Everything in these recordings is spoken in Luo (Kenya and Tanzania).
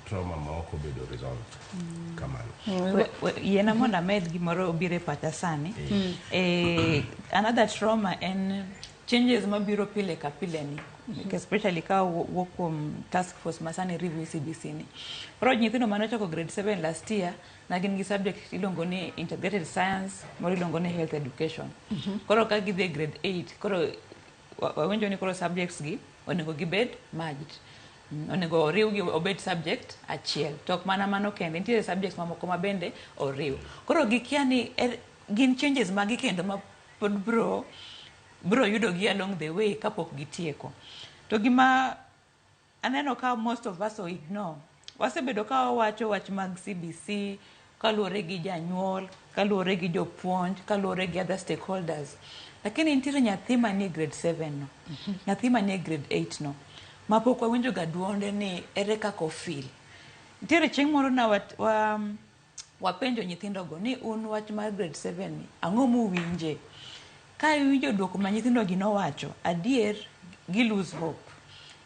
trauma ma ok obedo resolved. Kamano. Yiena mondo amed gimoro obiro e pacha sani. Another trauma en changes mabiro pile ka pile ni. Especially ka wuok kuom task force ma sani review CBC ni. Koro nyithindo mane ochako grade 7 last year na gin gi subject iluongo ni integrated science, moro iluongo ni health education. Koro ka gidhi e grade 8, koro wawinjo ni koro subjects gi onego gibed merged. Onego oriwgi obed subject achiel. To ok mana mano kende, nitiere subjects mamoko ma bende oriw. Koro gikia ni gin changes magi kendo ma pod bro yudo gi along the way kapok gitieko. To gima aneno ka most of us ignore, wasebedo ka wawacho wach mag CBC kaluwore gi janyuol, kaluwore gi jopuonj, kaluwore gi other stakeholders. Lakini nitiere nyathi manie grade 7 no, nyathi manie grade 8 no, ma pok wawinjo ga duonde ni ere kaka ofeel. Nitiere chieng' moro na wapenjo nyithindogo ni un wach mar grade 7 ni, ang'o muwinje? Ka iwinjo duoko ma nyithindo gi nowacho, adier gi lose hope.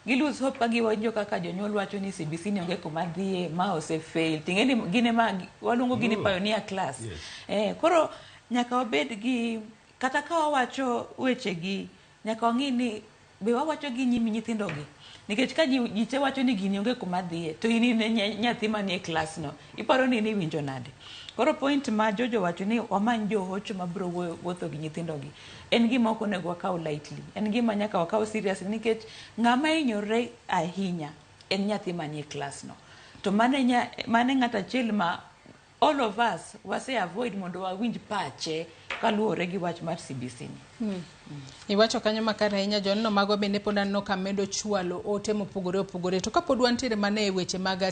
Gi lose hope ka giwinjo kaka jonyuol wacho ni CBC ni onge kuma dhiye, ma ose fail. Ting'e ni gin ema waluongo gi ni pioneer class. Koro nyaka wabed gi, kata ka wawacho weche gi, nyaka wang'i ni be wawacho gi nyim nyithindo gi. Nikech ka ji te wacho ni gini onge kuma dhiye, to in in nyathi manie klas no, iparo ni iwinjo nade? Koro point ma Jojo wacho ni wamany johocho mabiro wuotho gi nyithindo gi, en gima ok onego wakaw lightly. En gima nyaka wakaw seriously nikech ng'ama hinyore ahinya en nyathi manie klas no. To mane ng'at achiel ma all of us wase avoid mondo wawinj pache kaluwore gi wach mar CBC ni. Iwacho kanyo makare ahinya. Joneno magwa bende pod aneno ka medo chwalo ote mopogore opogore. To kapod wantiere mana e weche mag